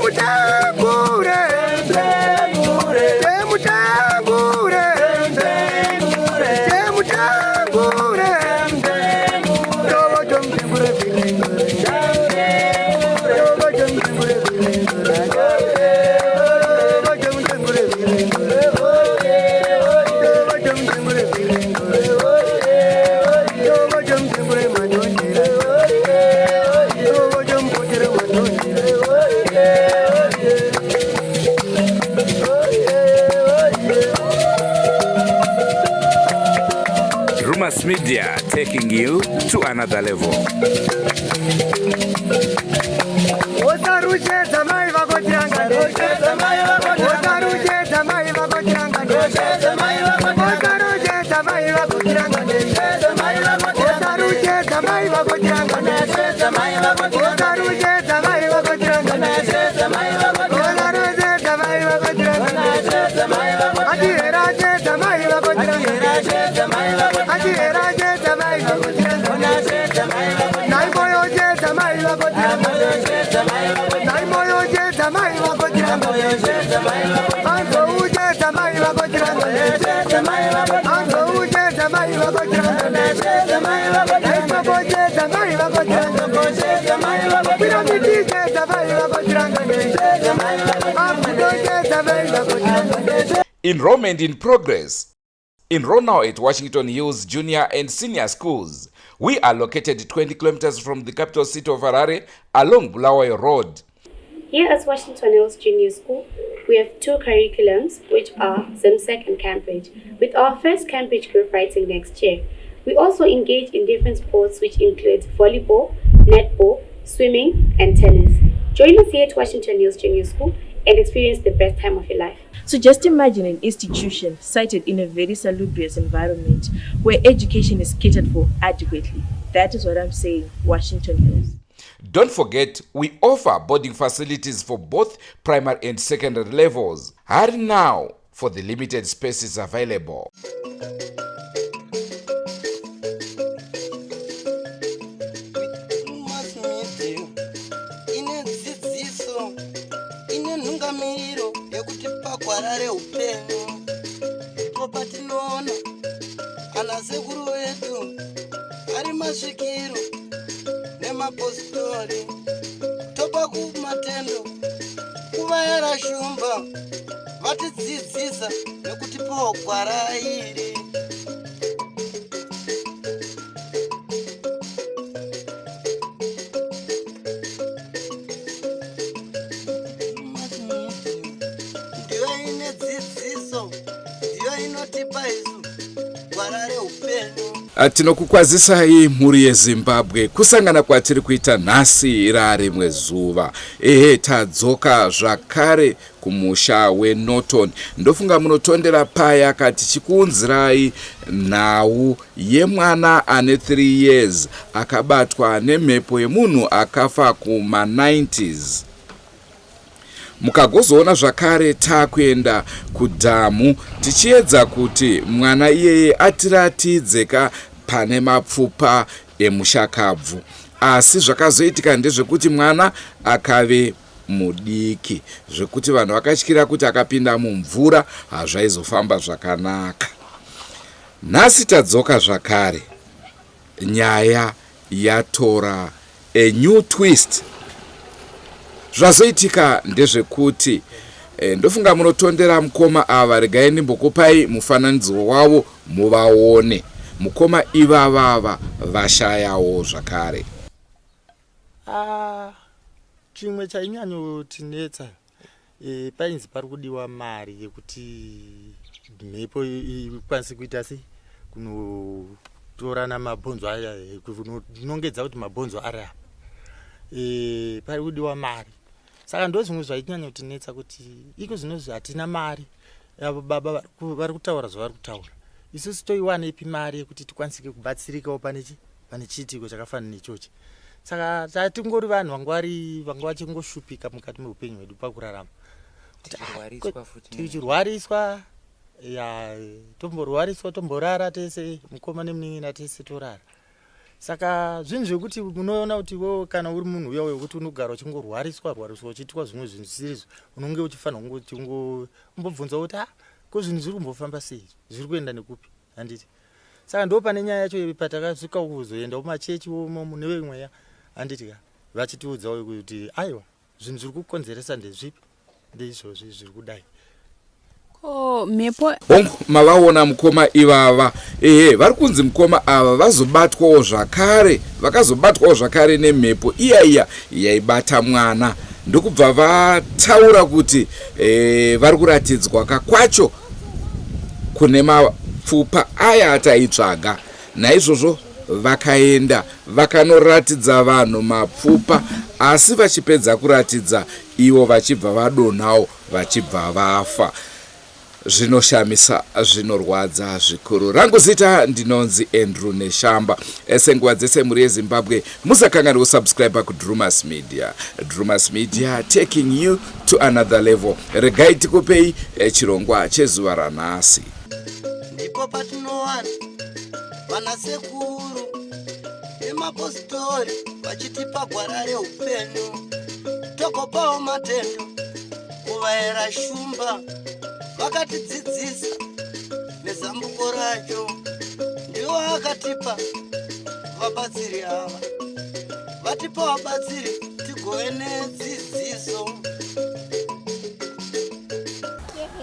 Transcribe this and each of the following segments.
Temutangure, temutangure, temutangure, tovo chomutengure vilengure, tovo chomutengure vilengure, tovo chomutengure vilengure, tovo chomutengure vilengure, tovo chomutengure mandondera, tovo chomupotera mandondera. Drewmas Media taking you to another level. Osaruchedza mai vako tirangane. Osaruchedza mai vako tirangane. Osaruchedza mai vako tirangane. Osaruchedza mai vako tirangane. Osaruchedza mai vako tirangane. Osaruchedza mai vako tirangane. Atihera mai vako tirangane. Atihera mai vako tirangane. Naimoyo chedza mai vako tirangane. Naimoyo chedza mai vako tirangane. Anzou chedza mai vako tirangane. Anzou chedza mai vako tirangane. Naimoko chedza mai vako tirangane. Piramidi chedza mai vako tirangane. Abudo chedza mai vako tirangane. Enrollment in progress. Enroll now at Washington Hills Junior and Senior Schools. We are located 20 kilometers from the capital city of Harare along Bulawayo Road. Here at Washington Hills Junior School, we have two curriculums, which are ZIMSEC and Cambridge, with our first Cambridge group writing next year. We also engage in different sports, which include volleyball, netball, swimming, and tennis. Join us here at Washington Hills Junior School and experience the best time of your life. So just imagine an institution sited in a very salubrious environment where education is catered for adequately. That is what I'm saying, Washington Hills. Don't forget, we offer boarding facilities for both primary and secondary levels. Hurry now for the limited spaces available. Drewmas Media ine dzidziso ine nhungamiro yekutipa gwara reupenyu ndipo patinoona ana sekuru vedu ari masvikiro nemapositori topa kumatendo kuvayera shumba vatidzidzisa nekutipawo gwara iri. Ndiyo ine dzidziso, ndiyo inotipa isu gwara reupenyu. Tinokukwazisai mhuri yeZimbabwe, kusangana kwatiri kuita nhasi rarimwe zuva. Ehe, tadzoka zvakare kumusha weNorton. Ndofunga munotondera paya katichikuunzirai nhau yemwana ane 3 years akabatwa nemhepo yemunhu akafa kuma90s. Mukagozoona zvakare taakuenda kudhamu tichiedza kuti mwana iyeye atiratidze ka pane mapfupa emushakabvu, asi zvakazoitika ndezvekuti mwana akave mudiki zvekuti vanhu vakatyira kuti akapinda mumvura hazvaizofamba zvakanaka. Nhasi tadzoka zvakare, nyaya yatora a new twist. Zvazoitika ndezvekuti ndofunga munotondera mukoma ava. Regai ndimbokupai mufananidzo wavo muvaone. Mukoma ivavava vashayawo zvakare. Ah, chimwe chainyanyotinetsa, painzi pari kudiwa mari yekuti mhepo ikwanise kuita sei, kunotorana mabhonzo aya, kunonongedza kuti mabhonzo ari apa. Pari kudiwa mari, saka ndo zvimwe zvainyanyotinetsa kuti iko zvinozvi hatina mari. Avo baba vari kutaura zvavari kutaura, isusu toiwanepi mari yekuti tikwanisike kubatsirikawo pane chiitiko chakafanana nechochi? Saka tatingori vanhu vanga vachingoshupika mukati meupenyu hwedu pakurarama. Tichirwariswa futi. Tichirwariswa ya, tomborwariswa, tomborara tese, mukoma nemunin'ina tese torara. Saka zvinhu zvekuti unoona kuti iwewe kana uri munhu uya wekuti unogara uchingorwariswa rwariswa uchiitwa zvimwe zvinhu zvisirizvo, unonge uchifanirwa kungoti umbobvunza kuti ah, ko zvinhu zviri kumbofamba sei, zviri kuenda nekupi, handiti? Saka ndo pane nyaya yacho patakasvika kuzoenda kumachechi mune vemweya, handiti ka, vachitiudzawo kuti aiwa zvinhu zviri kukonzeresa ndezvipi, ndeizvozvi zviri kudai. Ko mhepo. Hongu mavaona mukoma ivava ehe vari kunzi mukoma ava vazobatwawo zvakare vakazobatwawo zvakare nemhepo iya iya yaibata mwana ndokubva vataura kuti e, vari kuratidzwa kakwacho kune mapfupa aya ataitsvaga naizvozvo vakaenda vakanoratidza vanhu mapfupa asi vachipedza kuratidza ivo vachibva vadonhawo vachibva vafa. Zvinoshamisa, zvinorwadza zvikuru. Rangu zita ndinonzi Andrew Neshamba. Senguva dzese mhuri yeZimbabwe musakanganwe kusubscribe kuDrumas Media. Drumas Media taking you to another level. Regai tikupei eh, chirongwa chezuva ranhasi. Ndipo patinowana vanasekuru nemapositori vachitipa gwara reupenyu, togopawo matendo kuvaera shumba vakatidzidzisa nezambuko racho, ndiwo akatipa vabatsiri ava, vatipa vabatsiri tigove nedzidziso.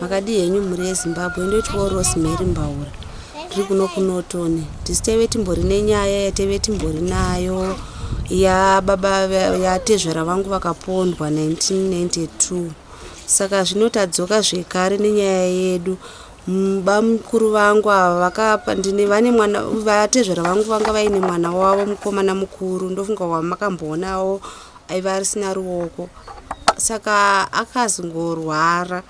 Makadii henyu mhuri yeZimbabwe, ndoitwawo Rosemary Mbaura, ndiri kuno kuNorton. Tisu taive timbori nenyaya yataive timbori nayo yababa yatezvara vangu vakapondwa 1992 saka zvino tadzoka zvekare nenyaya yedu. Bamukuru vangu ava vakapa ndine vane mwana vatezvara vangu vanga vaine mwana wavo mukomana mukuru ndofunga wamakambonawo aiva arisina ruoko saka akazongorwara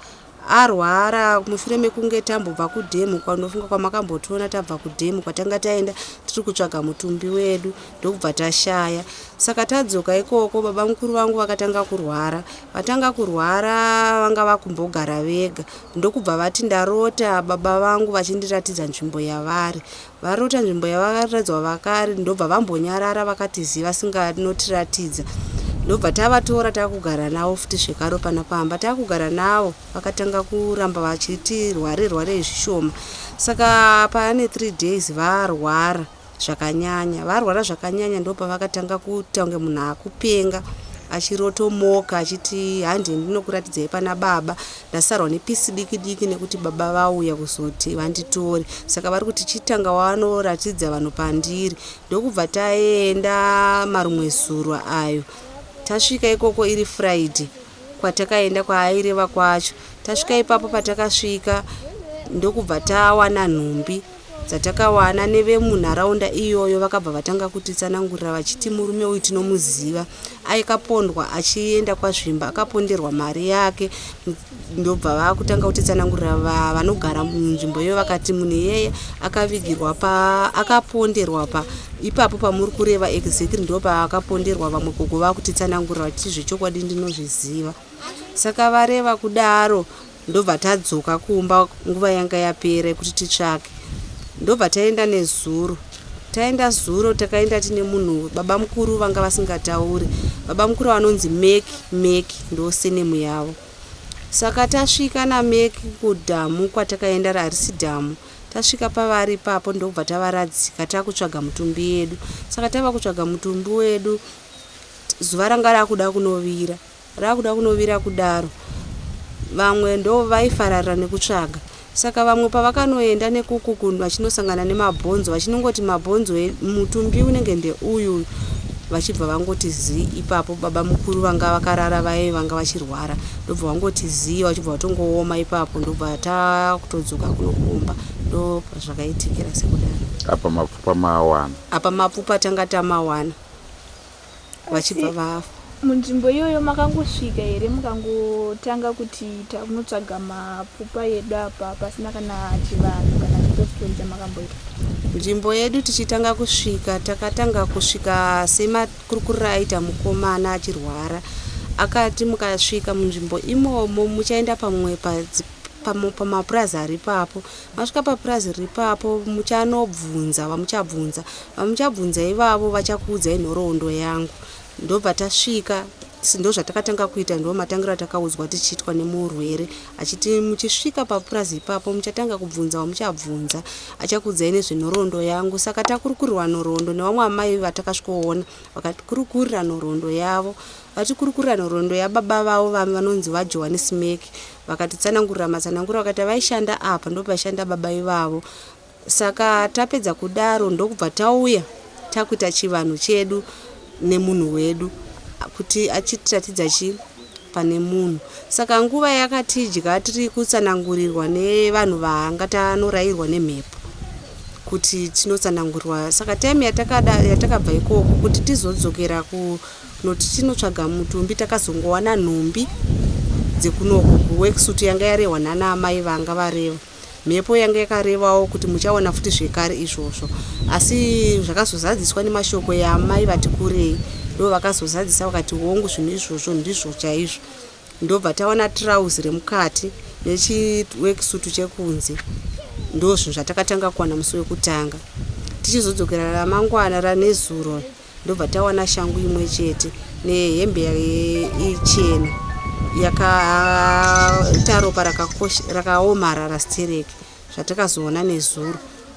arwara mushure mekunge tambobva kudhemu kwanofunga kwamakambotiona tabva kudhemu kwatanga taenda tiri kutsvaga mutumbi wedu ndokubva tashaya saka tadzoka ikoko baba mukuru vangu vakatanga kurwara vatanga kurwara vanga vakumbogara vega ndokubva vati ndarota baba vangu vachindiratidza nzvimbo yavari Varota nzvimbo yavakaratidzwa vakari ndobva vambonyarara vakati zii vasinganotiratidza ndobva tavatora takugara navo futi zvekare pana pamba takugara navo vakatanga kuramba vachiti rware rwarei zvishoma saka pane 3 days varwara zvakanyanya varwara zvakanyanya ndopavakatanga kuita kunge munhu akupenga achirotomoka achiti handi ndinokuratidzai pana baba ndasarwa nepisi diki diki nekuti baba vauya kuzoti vanditore saka vari kuti chitanga wanoratidza vanhu pandiri ndokubva taenda marumwe zuro ayo tasvika ikoko iri friday kwatakaenda kwaaireva kwacho tasvika ipapo patakasvika ndokubva tawana nhumbi dzatakawana nevemunharaunda iyoyo vakabva vatanga kutitsanangurira vachiti murume uyu tinomuziva aikapondwa achienda kwazvimba akaponderwa mari yake ndobva vakutanga kutitsanangurira vanogara munzvimbo iyoyo vakati munhu iyeye akavigirwa pa akaponderwa pa ipapo pamuri kureva exactly ndo paakaponderwa vamwe gogo vakutitsanangurira vachiti zvechokwadi ndinozviziva saka vareva kudaro Ndobva tadzoka kumba nguva yanga yapera yekuti titsvake. Ndobva taenda nezuro. Taenda zuro takaenda tine munhu baba mukuru vanga vasingatauri. Baba mukuru vanonzi Mek Mek ndo senemu yavo. Saka tasvika naMek kudhamu kwatakaenda harisi dhamu. Tasvika pavari ipapo ndokubva tavaradzika takutsvaga mutumbi yedu. Saka tava kutsvaga mutumbi wedu zuva ranga rakuda kunovira. Rakuda kunovira kudaro vamwe ndovaifararira nekutsvaga saka vamwe pavakanoenda nekuku vachinosangana nemabhonzo vachinongoti mabhonzo mutumbi unenge ndeuyu uyu vachibva vangoti zii ipapo baba mukuru vanga vakarara vaye vanga vachirwara ndobva vangoti zii vachibva vatongooma ipapo ndobva takutodzoka kunokumba ndo zvakaitikira sekudaro. Apa mapfupa maawana? Apa mapfupa tanga tamawana. vachibva vafa. Munzvimbo iyoyo makangosvika here mukangotanga kuti takunotsvaga mapfupa edu apa pasina kana chivanhu kana chipositori chamakamboita? Nzvimbo yedu tichitanga kusvika takatanga kusvika semakurukuriro aita mukomana achirwara akati mukasvika munzvimbo imomo muchaenda pamwe pamapurazi ari ipapo. Masvika papurazi riri ipapo muchanobvunza vamuchabvunza. Vamuchabvunza ivavo vachakuudzai nhoroondo yangu. Ndobva tasvika ndozvatakatanga kuita ndo matangiro atakaudzwa tichiitwa nemurwere achiti muchisvika papurazi ipapo muchatanga kubvunza wamuchabvunza achakuudzai nezvenhoroondo yangu. Saka takurukurirwa nhoroondo nevamwe amai vatakasvikoona vakatikurukurira nhoroondo yavo. Vatikurukurira nhoroondo yababa vavo vanonzi vaJohannes Meki vakatitsanangurira matsananguriro vakati vaishanda apa ndopaishanda baba ivavo. Saka tapedza kudaro ndokubva tauya takuita chivanhu chedu nemunhu wedu kuti achitiratidza chi pane munhu. Saka nguva yakatidya tiri kutsanangurirwa nevanhu vaanga tanorairwa nemhepo kuti tinotsanangurirwa. Saka time yatakabva ikoko kuti tizodzokera kunoti tinotsvaga mutumbi takazongowana nhumbi dzekunoku kuworksuit yanga yarehwa nana amai vanga vareva. Mhepo yanga yakarevawo kuti muchawana futi zvekare izvozvo. Asi zvakazozadziswa nemashoko yaamai vati kurei ndo vakazozadzisa vakati hongu zvinhu izvozvo ndizvo chaizvo. Ndobva tawana tirauzi remukati nechiworksuit chekunze ndo zvinhu zvatakatanga kuwana musi wekutanga. Tichizodzokera ramangwana ranezuro ndobva tawana shangu imwe chete nehembe ichena yakaita ropa rakaomarara stereki zvatakazoona nezuro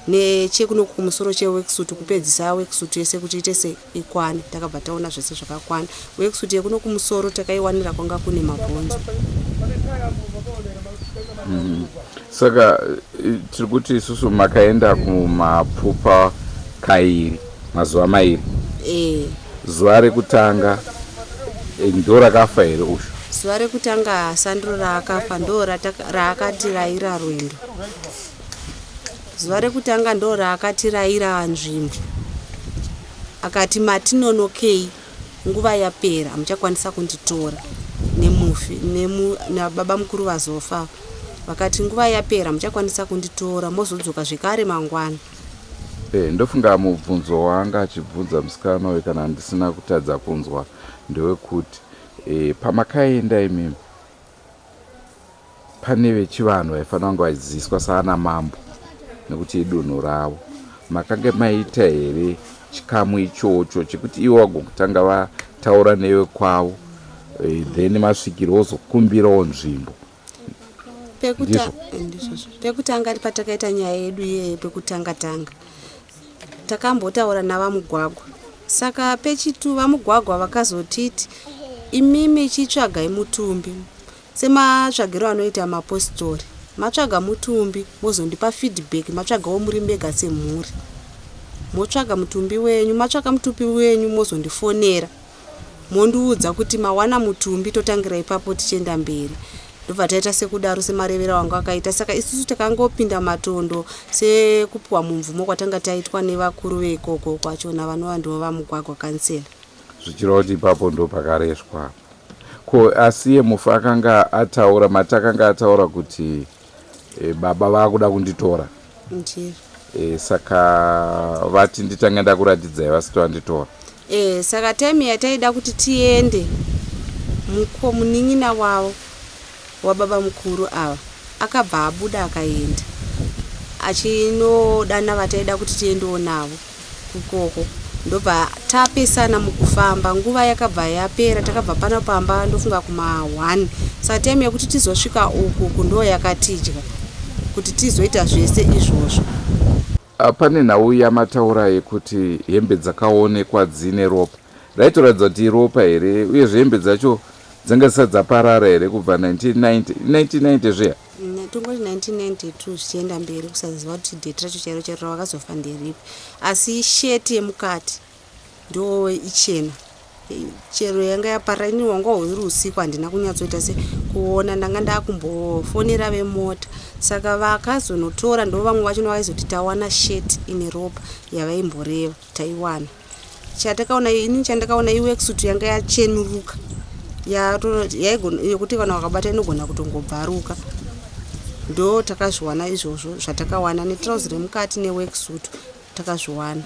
nechekuno kumusoro cheworksuit kupedzisa worksuit yese kuti ite se ikwane takabva taona zvese zvakakwana. Worksuit yekuno kumusoro takaiwanira kwanga kune mabhonzo. Saka tiri kuti isusu makaenda kumapfupa kairi mazuva mairi. Zuva rekutanga ndo rakafa here ushu? Zuva rekutanga sandiro raakafa ndo raakatiraira rwendo. Zuva rekutanga ndo raakatiraira nzvimbo. Akati matinonokei nguva yapera hamuchakwanisa kunditora nemufi nababa mukuru vazofa. Vakati nguva yapera hamuchakwanisa kunditora mozodzoka zvekare mangwana. Ndofunga mubvunzo waanga achibvunza musikana uyu kana ndisina kutadza kunzwa ndewekuti pamakaenda imimi pane vechivanhu vaifanira kunge vachiziviswa saana mambo nekuti idunhu ravo. Makange maita here chikamu ichocho chekuti ivo vagokutanga vataura newe kwavo then masvikiro wozokumbirawo nzvimbo? Ndizvozvo. Pekutanga patakaita nyaya yedu iyeye pekutanga tanga takambotaura navaMugwagwa. Saka pechitu vaMugwagwa vakazotiti imimi chitsvagai mutumbi sematsvagiro anoita mapositori. Matsvaga mutumbi mozondipa feedback matsvagawo muri mega semhuri. Motsvaga mutumbi wenyu, matsvaka mutumbi wenyu mozondifonera. Mondiudza kuti mawana mutumbi totangira ipapo tichienda mberi. Ndobva taita sekudaro semarevero anga akaita. Saka isusu takangopinda matondo sekupiwa mumvumo kwatanga taitwa nevakuru veikoko kwachona vanova ndivo vaMugwagwa kansela. Zvichireva kuti ipapo ndo pakareswa. Ko asi iye mufi akanga ataura mati akanga ataura kuti baba vakuda kunditora. Ndizvo. Saka vati nditange ndakuratidzai vasati vanditora. Saka time yataida kuti tiende munin'ina wavo wababa mukuru ava akabva abuda akaenda achinodana vataida kuti tiendewo navo kukoko. Ndobva tapesana mukufamba nguva yakabva yapera takabva pano pamba ndofunga kuma 1. Saka time yekuti tizosvika uku ndo yakatidya kuti tizoita zvese izvozvo. Pane nhau yamataura yekuti hembe dzakaonekwa dzine ropa. Raitoratidza kuti iropa here uyezve hembe dzacho dzanga dzisati dzaparara here kubva 1990 1990 zviya? Tongoti 1992 zvichienda mberi kusaziva kuti date racho chairo chairo ravakazofa nderipi. Asi sheti yemukati ndo ichena. Chero yanga yaparara ini wanga huri usiku handina kunyatsoita se kuona ndanga ndakumbofonera vemota. Saka vakazonotora ndo vamwe vacho vaizoti tawana sheti ine ropa yavaimboreva taiwana. Chatakaona ini chandakaona iworksuit yanga yachenuruka. Yekuti kana wakabata inogona kutongobvaruka. Ndo takazviwana izvozvo zvatakawana netirauzi remukati neworksuit takazviwana.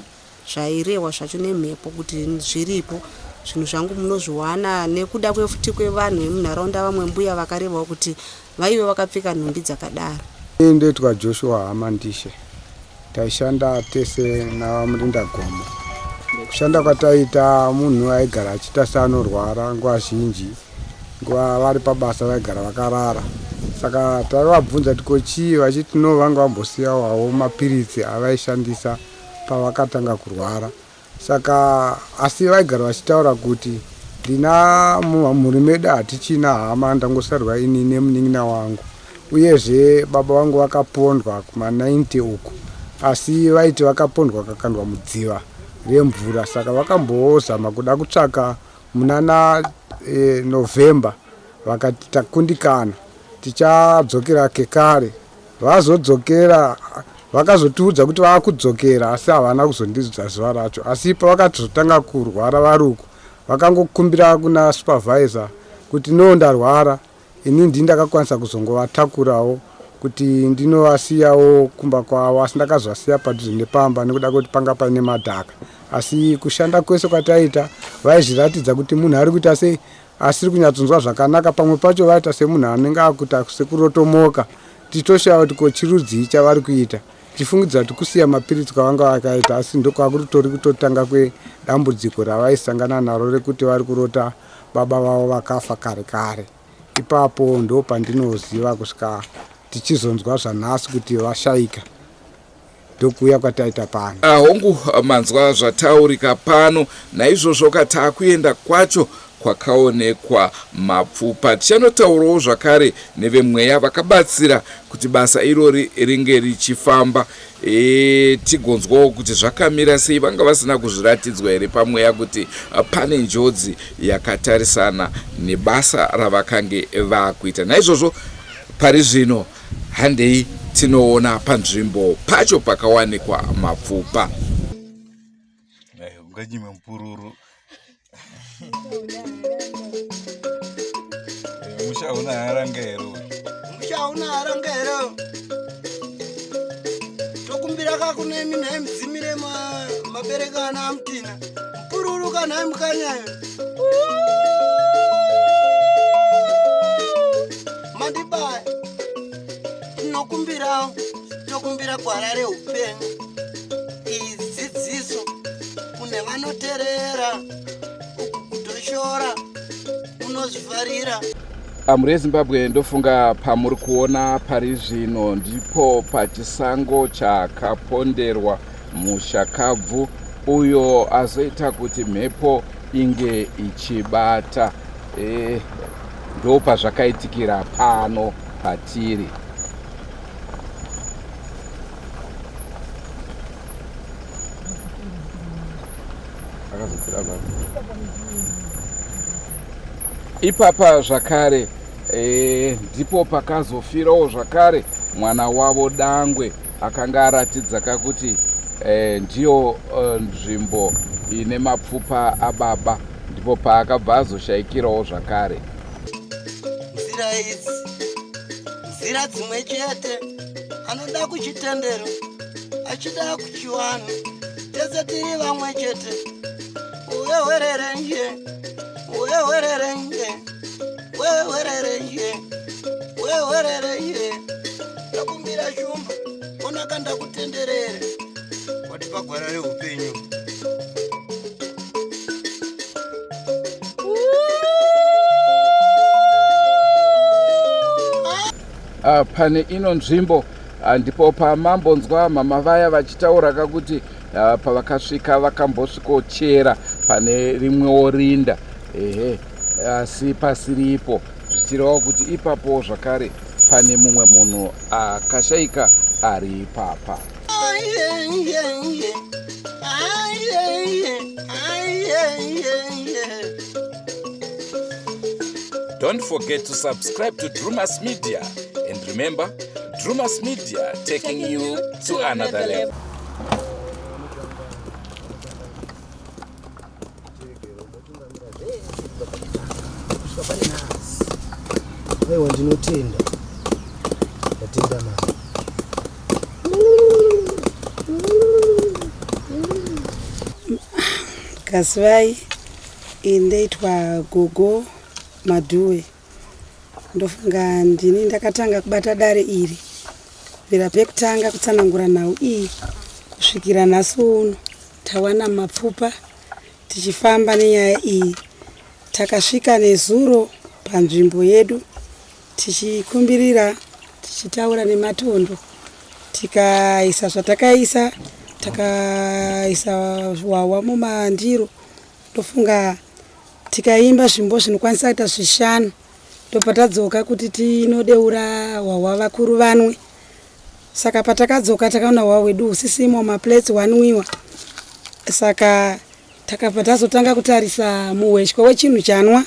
Zvairehwa zvacho nemhepo kuti zviripo zvinhu zvangu munozviwana nekuda kwefuti kwevanhu vemunharaunda vamwe mbuya vakarevawo kuti Vaive vakapfeka nhumbi dzakadaro. Ini ndoitwa Joshua Hamandishe. Taishanda tese naVaMurindagomo. Kushanda kwataiita munhu aigara achiita seanorwara nguva zhinji. Nguva vari pabasa vaigara vakarara. Saka taivabvunza kuti ko chii vachiti no vanga vambosiyawo havo mapiritsi avaishandisa pavakatanga kurwara. Saka asi vaigara vachitaura kuti ndina mumhuri medu hatichina hama ndangosarwa ini nemunin'ina wangu uyezve baba vangu vakapondwa kuma 90 uku asi vaiti vakapondwa vakakandwa mudziva remvura saka vakambozama kuda kutsvaka munana e, November vakati takundikana tichadzokera kekare Vazodzokera vakazotiudza kuti vakudzokera asi havana kuzondiudza zuva racho asi pavakazotanga kurwara vari uku vakangokumbira kuna supervisor kuti no ndarwara ini ndini ndakakwanisa kuzongovatakurawo kuti ndinovasiyawo kumba kwavo asi ndakazovasiya padhuze nepamba nekuda kwekuti panga paine madhaka asi kushanda kwese kwataiita vaizviratidza kuti munhu ari kuita sei asiri kunyatsonzwa zvakanaka pamwe pacho vaita semunhu anenge akuita sekurotomoka tichitoshaya kuti ko chirudzii chavari kuita tichifungidzira kuti kusiya mapiritsi kwavanga vakaita asi ndokwakutori kutotanga kwedambudziko ravaisangana naro rekuti vari kurota baba vavo vakafa kare kare ipapo ndopandinoziva kusvika tichizonzwa zvanhasi kuti vashaika ndokuuya kwataita pano. Ah, hongu manzwa zvataurika pano naizvozvo ka taakuenda kwacho kwakaonekwa mapfupa tichanotaurawo zvakare nevemweya vakabatsira kuti basa irori ringe richifamba e, tigonzwawo kuti zvakamira sei vanga vasina kuzviratidzwa here pamweya kuti pane njodzi yakatarisana nebasa ravakange vakuita naizvozvo pari zvino Handei tinoona panzvimbo pacho pakawanikwa mapfupa. Unganyime mupururu. Musha una haranga here? Musha una haranga here? Tokumbira ka kune imi nhai mudzimire mabereka ana amutina. Mupururu ka nhai mukanyayo. Mandibaya. Tinokumbirawo tokumbira gwara reupenyu. Iyi dzidziso kune vanoterera uku kutoshora unozvifarira. Mhuri yeZimbabwe ndofunga pamuri kuona pari zvino ndipo pachisango chakaponderwa mushakabvu uyo azoita kuti mhepo inge ichibata e, ndopazvakaitikira pano patiri. Ipapa zvakare e, ndipo pakazofirawo zvakare mwana wavo dangwe akanga aratidza kakuti e, ndiyo e, nzvimbo ine mapfupa ababa ndipo paakabva azoshaikirawo zvakare. Nzira idzi nzira dzimwe chete, anoda kuchitendero achida kuchivanhu, tese tiri vamwe chete. Uwewerere nje, uwewerere nje, uwewerere nje, uwewerere nje. Ndakumbira shumba, onaka ndakutenderere, watipa gwara reupenyu. Ah, pane ino nzvimbo ah, ndipo pamambonzwa mama vaya vachitaura kakuti ah, pavakasvika vakambosvikochera pane rimwewo rinda ehe asi pasiripo zvichireva kuti ipapowo zvakare pane mumwe munhu akashaika ari ipapa. Don't forget to subscribe to Drumas Media and remember, Drumas Media taking you to another level. Aiwa ndinotenda. Ndatenda mama. Kazivai, ini ndoitwa Gogo Madhuwe. Ndofunga ndini ndakatanga kubata dare iri kubvira pekutanga kutsanangura nhau iyi kusvikira nhasi uno tawana mapfupa tichifamba nenyaya iyi. Takasvika nezuro panzvimbo yedu tichikumbirira tichitaura nematondo tikaisa zvatakaisa takaisa hwahwa mumandiro ndofunga tikaimba zvimbo zvinokwanisa kuita zvishanu ndobva tadzoka kuti tinodeura hwahwa vakuru vanwe saka patakadzoka takaona hwahwa hwedu husisimo maplates hwanwiwa saka takabva tazotanga kutarisa muhweshwa wechinhu chanwa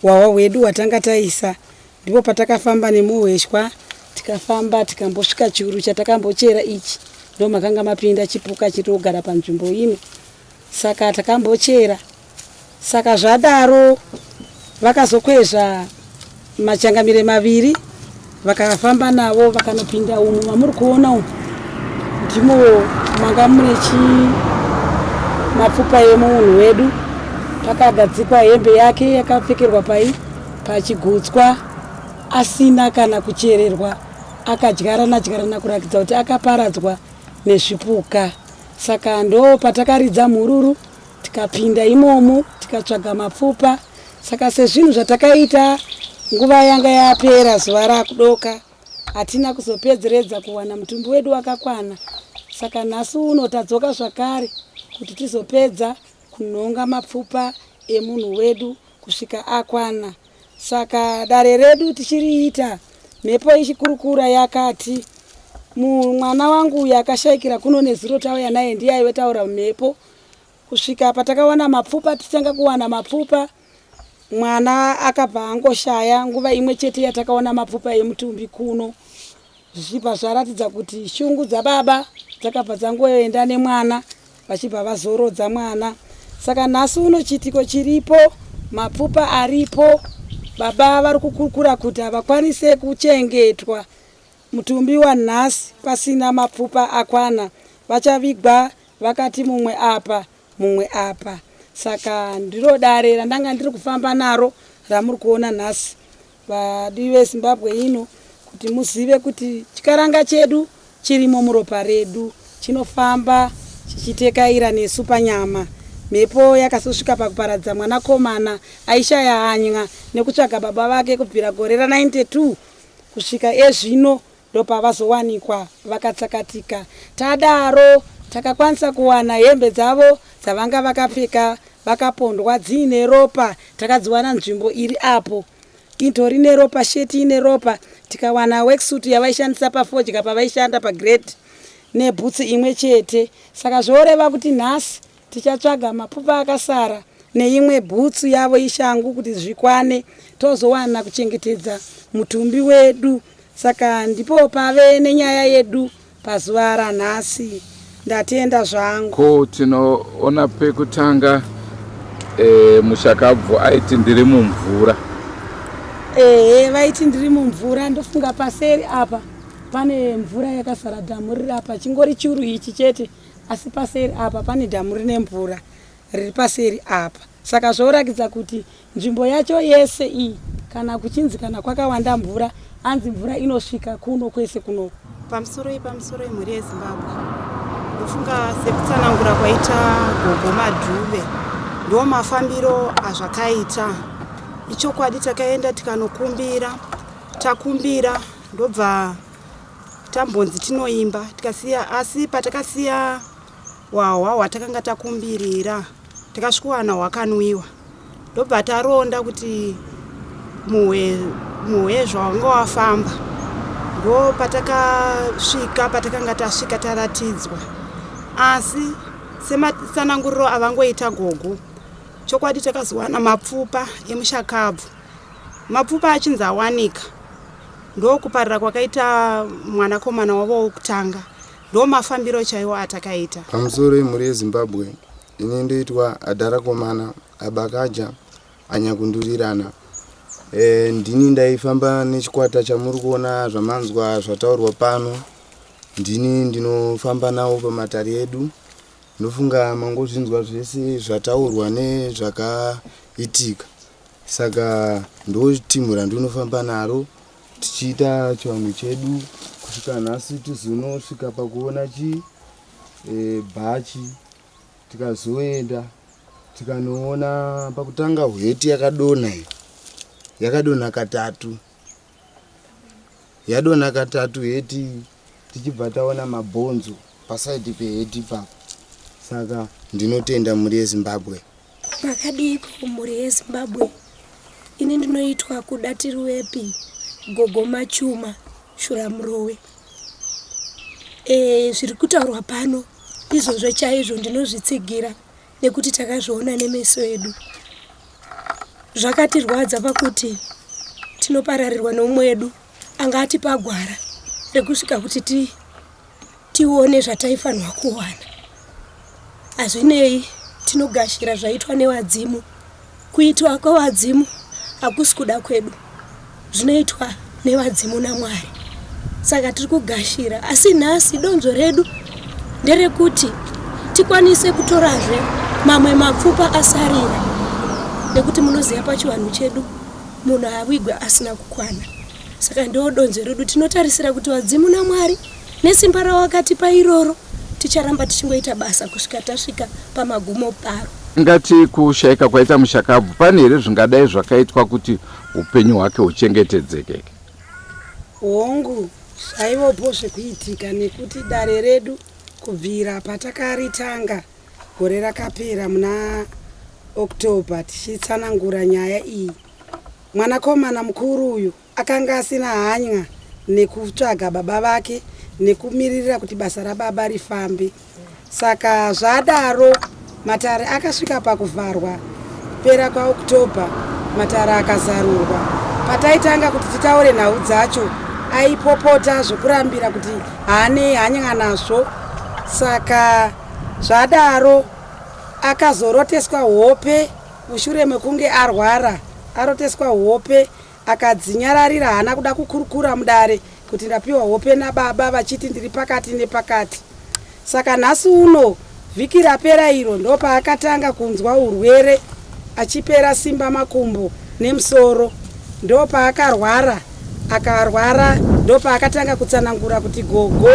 hwahwa hwedu hwatanga taisa ndipo patakafamba nemuhweshwa tikafamba tikambosvika churu chatakambochera ichi ndomakanga mapinda chipuka chiri kugara panzvimbo ino saka takambochera saka zvadaro vakazokwezva machangamire maviri vakafamba navo vakanopinda umu mamuri kuona umu ndimo manga mune chi mapfupa emunhu wedu pakagadzikwa hembe yake yakapfekerwa pai pachigutswa asina kana kuchererwa akadyarana dyarana kurakidza kuti akaparadzwa nezvipuka saka ndo patakaridza mhururu tikapinda imomo tikatsvaga mapfupa saka sezvinhu zvatakaita nguva yanga yapera zuva rakudoka hatina kuzopedzeredza kuwana mutumbi wedu wakakwana saka nhasi uno tadzoka zvakare kuti tizopedza kunhonga mapfupa emunhu wedu kusvika akwana saka dare redu tichiriita mhepo ichikurukura yakati mwana wangu uyu akashaikira kuno nezuro tauya naye ndiye aive taura mhepo kusvika patakawana mapfupa tichitanga kuwana mapfupa mwana akabva angoshaya nguva imwe chete yatakaona mapfupa emutumbi kuno zvichibva zvaratidza kuti shungu dzababa dzakabva dzangoenda nemwana vachibva vazorodza mwana saka nhasi uno chiitiko chiripo mapfupa aripo baba vari kukurukura kuti havakwanise kuchengetwa mutumbi wanhasi pasina mapfupa akwana vachavigwa vakati mumwe apa mumwe apa saka ndiro dare randanga ndiri kufamba naro ramuri kuona nhasi vadivi vezimbabwe ino kuti muzive kuti chikaranga chedu chirimo muropa redu chinofamba chichitekaira nesu panyama mhepo yakazosvika pakuparadza mwanakomana aishaya hanya nekutsvaga baba vake kubvira gore ra92 kusvika ezvino ndopavazowanikwa vakatsakatika tadaro takakwanisa kuwana hembe dzavo dzavanga vakapfeka vakapondwa dziine ropa takadziwana nzvimbo iri apo itori neropa sheti ine ropa tikawana worksuit yavaishandisa pafodya pavaishanda pagrade nebhutsi imwe chete saka zvoreva kuti nhasi tichatsvaga mapfupa akasara neimwe bhutsu yavo ishangu kuti zvikwane tozowana kuchengetedza mutumbi wedu saka ndipo pave nenyaya yedu pazuva ranhasi ndatenda zvangu ko tinoona pekutanga e, mushakabvu aiti ndiri mumvura ehe vaiti ndiri mumvura ndofunga paseri apa pane mvura yakazara dhamu riri apa chingori churu ichi chete asi paseri apa pane dhamu rine mvura riri paseri apa saka zvoratidza kuti nzvimbo yacho yese iyi kana kuchinzi kana kwakawanda mvura anzi mvura inosvika kuno kwese kuno pamusoro pamusoro imhuri yezimbabwe ndofunga sekutsanangura kwaita gogo madhuve ndo mafambiro azvakaita ichokwadi takaenda tikanokumbira takumbira ndobva tambonzi tinoimba tikasiya asi patakasiya hwahwa hwatakanga takumbirira takasvikowana hwakanwiwa ndobva taronda kuti muhwezva wanga wafamba ndo patakasvika patakanga tasvika taratidzwa asi sematsananguriro avangoita gogo chokwadi takazowana mapfupa emushakabvu mapfupa achinzi awanika ndokuparira kwakaita mwanakomana wavo wokutanga ndo mafambiro chaiwo atakaita pamusoro imhuri yezimbabwe ini ndoitwa adharakomana abakaja anyakundurirana e, ndini ndaifamba nechikwata chamuri kuona zvamanzwa zvataurwa pano ndini ndinofamba nawo pamatare edu ndofunga mangozvinzwa zvese zvataurwa nezvakaitika saka Ndo timu randinofamba naro tichiita chivanhu chedu kusvika nhasi tizonosvika pakuona chi e, bhachi tikazoenda tikanoona pakutanga hweti yakadonha iyi yakadonha katatu yadonha katatu heti tichibva taona mabhonzo pasaidi peheti ipapo saka ndinotenda mhuri yezimbabwe Makadiiko mhuri yeZimbabwe? Ini ndinoitwa Kuda Tiriwepi Gogo Machuma Shuramurowe. E, zviri kutaurwa pano izvozvo chaizvo ndinozvitsigira nekuti takazviona nemeso edu. Zvakatirwadza pakuti tinopararirwa neumwe wedu anga atipa gwara rekusvika kuti ti tione zvataifanirwa kuwana. Hazvinei tinogashira zvaitwa nevadzimu. Kuitwa kwevadzimu hakusi kuda kwedu, zvinoitwa nevadzimu naMwari. Saka tiri kugashira, asi nhasi donzvo redu nderekuti tikwanise kutorazve mamwe mapfupa asarira, nekuti munoziva pachivanhu chedu munhu haavigwe asina kukwana. Saka ndiwo donzvo redu, tinotarisira kuti vadzimu naMwari nesimba ravakatipa iroro ticharamba tichingoita basa kusvika tasvika pamagumo paro. Tingati kushaika kwaita mushakabvu pane here zvingadai zvakaitwa kuti upenyu hwake huchengetedzekeke? Hongu, zvaivopo zvekuitika nekuti dare redu kubvira patakaritanga gore rakapera muna October tichitsanangura nyaya iyi, Mwanakomana mukuru uyu akanga asina hanya nekutsvaga baba vake nekumiririra kuti basa rababa rifambe. Saka zvadaro matare akasvika pakuvharwa kupera kwaOctober matare akazarurwa. Pataitanga kuti titaure nhau dzacho aipopota zvekurambira kuti haanei hanya nazvo. Saka zvadaro akazoroteswa hope Mushure mekunge arwara aroteswa hope akadzinyararira haana kuda kukurukura mudare kuti ndapiwa hope nababa vachiti ndiri pakati nepakati. Saka nhasi uno vhiki rapera iro ndopaakatanga kunzwa urwere achipera simba makumbo nemusoro ndopaakarwara akarwara ndopaakatanga kutsanangura kuti gogo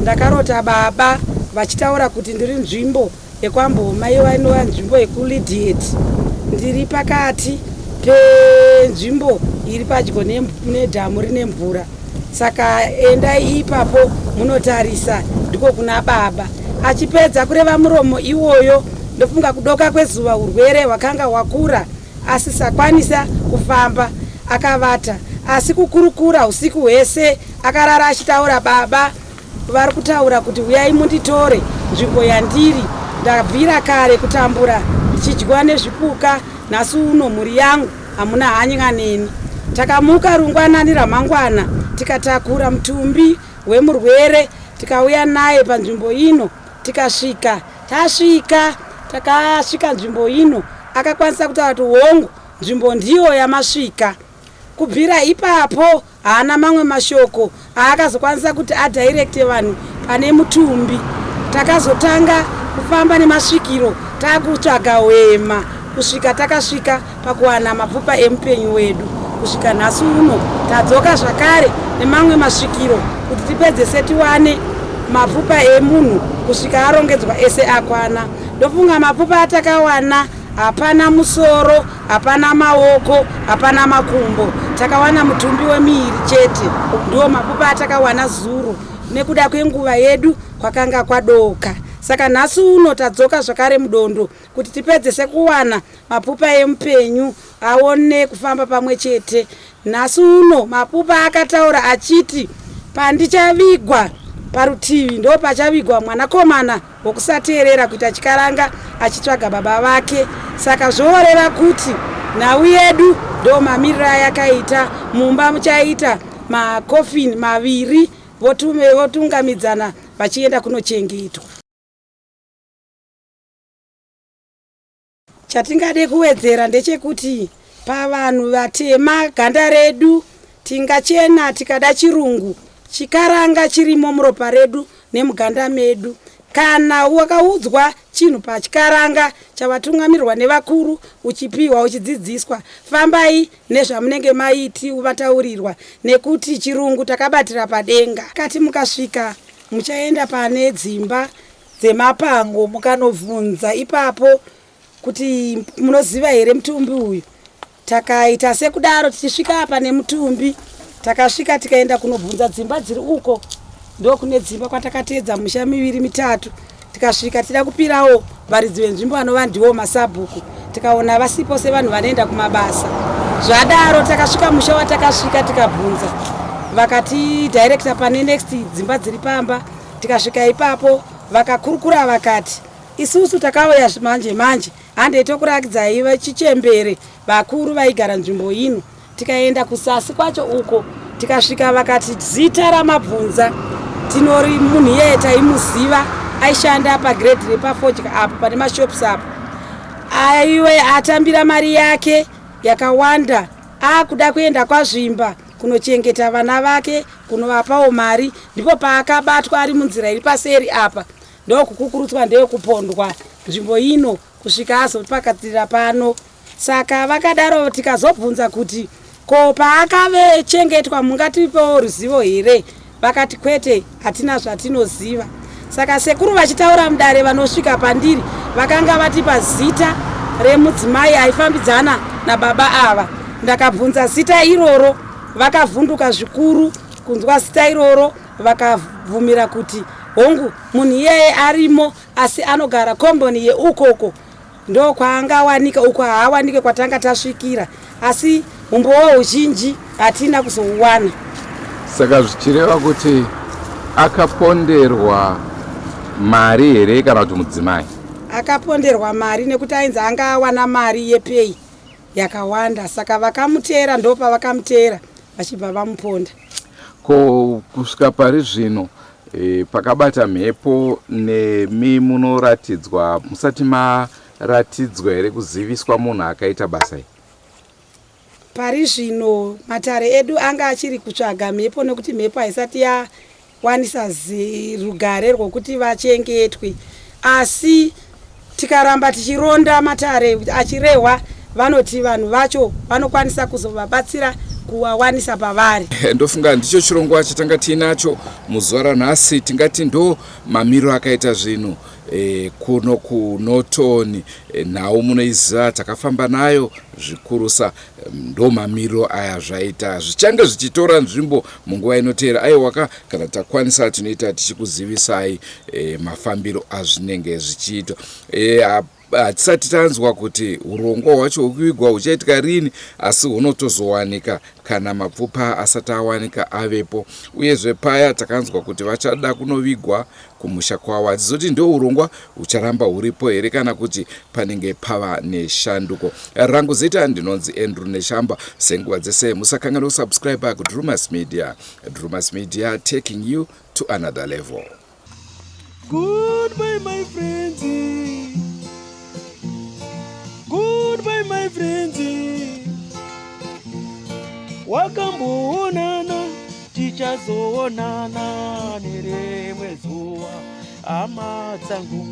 ndakarota baba vachitaura kuti ndiri nzvimbo yekwamboma iwa inova nzvimbo yekulidiet ndiri pakati penzvimbo iri padyo nedhamu rine mvura saka endai ipapo munotarisa ndiko kuna baba achipedza kureva muromo iwoyo ndofunga kudoka kwezuva urwere hwakanga hwakura asisakwanisa kufamba akavata asi kukurukura usiku hwese akarara achitaura baba Vari kutaura kuti huyai munditore nzvimbo yandiri. Ndabvira kare kutambura ndichidyiwa nezvipuka nhasi uno mhuri yangu hamuna hanya neni. Takamuka rungwanani ramangwana tikatakura mutumbi wemurwere tikauya naye panzvimbo ino tikasvika tasvika takasvika nzvimbo ino akakwanisa kutaura kuti hongu nzvimbo ndiyo yamasvika. Kubvira ipapo haana mamwe mashoko aakazokwanisa kuti adirecte vanhu pane mutumbi. Takazotanga kufamba nemasvikiro takutsvaga hwema kusvika takasvika pakuwana mapfupa emupenyu wedu. Kusvika nhasi uno tadzoka zvakare nemamwe masvikiro kuti tipedzese tiwane mapfupa emunhu kusvika arongedzwa ese akwana. Ndofunga mapfupa atakawana hapana musoro hapana maoko hapana makumbo takawana mutumbi wemiiri chete ndiwo mapfupa atakawana zuro nekuda kwenguva yedu kwakanga kwadoka saka nhasi uno tadzoka zvakare mudondo kuti tipedzese kuwana mapfupa emupenyu aone kufamba pamwe chete Nhasi uno Mapupa akataura achiti pandichavigwa parutivi ndopachavigwa mwanakomana wokusateerera kuita chikaranga achitsvaga baba vake. Saka zvoreva kuti nhau yedu ndomamiriro ayakaita mumba muchaita makofini maviri votungamidzana vachienda kunochengetwa. Chatingade kuwedzera ndechekuti pavanhu vatema ganda redu tingachena tikada chirungu, chikaranga chirimo muropa redu nemuganda medu. Kana wakaudzwa chinhu pachikaranga chawatungamirwa nevakuru uchipiwa uchidzidziswa, fambai nezvamunenge maiti mataurirwa nekuti chirungu takabatira padenga. Kati mukasvika muchaenda pane dzimba dzemapango mukanobvunza ipapo kuti munoziva here mutumbi uyu. Takaita sekudaro tichisvika apa nemutumbi takasvika tikaenda kunobvunza dzimba dziri uko ndokune dzimba kwatakateedza musha miviri mitatu tikasvika tida kupirawo varidzi venzvimbo vanova ndiwo masabhuku tikaona vasipo sevanhu vanoenda kumabasa zvadaro takasvika musha watakasvika tikabvunza vakati director pane next dzimba dziri pamba tikasvika ipapo vakakurukura vakati isusu takauya manje manje Handei tokurakidzai vachichembere vakuru vaigara nzvimbo ino. Tikaenda kusasi kwacho uko tikasvika vakati zita ramabvunza tinori munhu iyeye taimuziva aishanda pagrade repafodya apo pane mashops apo aiwe atambira mari yake yakawanda akuda kuenda kwazvimba kunochengeta vana vake kunovapawo mari ndipo paakabatwa ari munzira iri paseri apa ndokukukurudzwa ndeyokupondwa nzvimbo ino kusvika azopakatira pano. Saka vakadaro tikazobvunza kuti ko paakavechengetwa mungatipewo ruzivo here? Vakati kwete hatina zvatinoziva. Saka sekuru vachitaura mudare vanosvika pandiri vakanga vatipa zita remudzimai aifambidzana nababa ava. Ndakabvunza zita iroro vakavhunduka zvikuru kunzwa zita iroro vakabvumira kuti hongu munhu iyeye arimo asi anogara komboni yeukoko ndokwaangawanika uko haawanike kwatanga tasvikira asi umbowo huzhinji hatina kuzouwana. Saka zvichireva kuti akaponderwa mari here kana kuti mudzimai? Akaponderwa mari nekuti ainzi anga awana mari yepei yakawanda saka vakamuteera ndopavakamuteera vachibva vamuponda. Ko kusvika pari zvino e, pakabata mhepo nemi munoratidzwa musati maratidzwa here kuziviswa munhu akaita basa iri? Pari zvino matare edu anga achiri kutsvaga mhepo nekuti mhepo haisati yawanisa rugare rwokuti vachengetwe asi tikaramba tichironda matare achirehwa vanoti vanhu vacho vanokwanisa kuzovabatsira kuwawanisa pavari. Ndofunga ndicho chirongwa chatanga tiinacho muzuva ranhasi tingati ndo mamiriro akaita zvinhu e, kuno kuNorton e, nhau munoiziva takafamba nayo zvikurusa ndo mamiriro aya zvaita zvichange zvichitora nzvimbo munguva inoteera aiwaka kana takwanisa tinoita tichikuzivisai e, mafambiro azvinenge zvichiitwa e, hatisati tanzwa kuti urongwa hwacho hwekuvigwa huchaitika rini asi hunotozowanika kana mapfupa asati awanika avepo uyezve paya takanzwa kuti vachada kunovigwa kumusha kwavo hatizoti ndo urongwa hucharamba huripo here kana kuti panenge pava neshanduko rangu zita ndinonzi Andrew Neshamba senguva dzese musakanganwe kusubscribe kuDrumas Media. Drumas Media taking you to another level. Goodbye my friends. Goodbye my friends. Wakamboonana tichazoonana nerimwe zuva hama dzangu.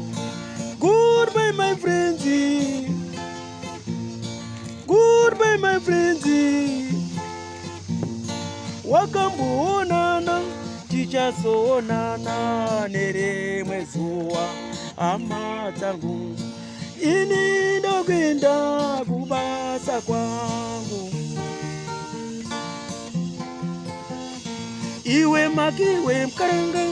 Goodbye my friends. Goodbye my friends. Wakamboonana tichazoonana nerimwe zuva hama dzangu. Ini ndokuenda kubasa kwangu. Iwe makiwe mkaranga.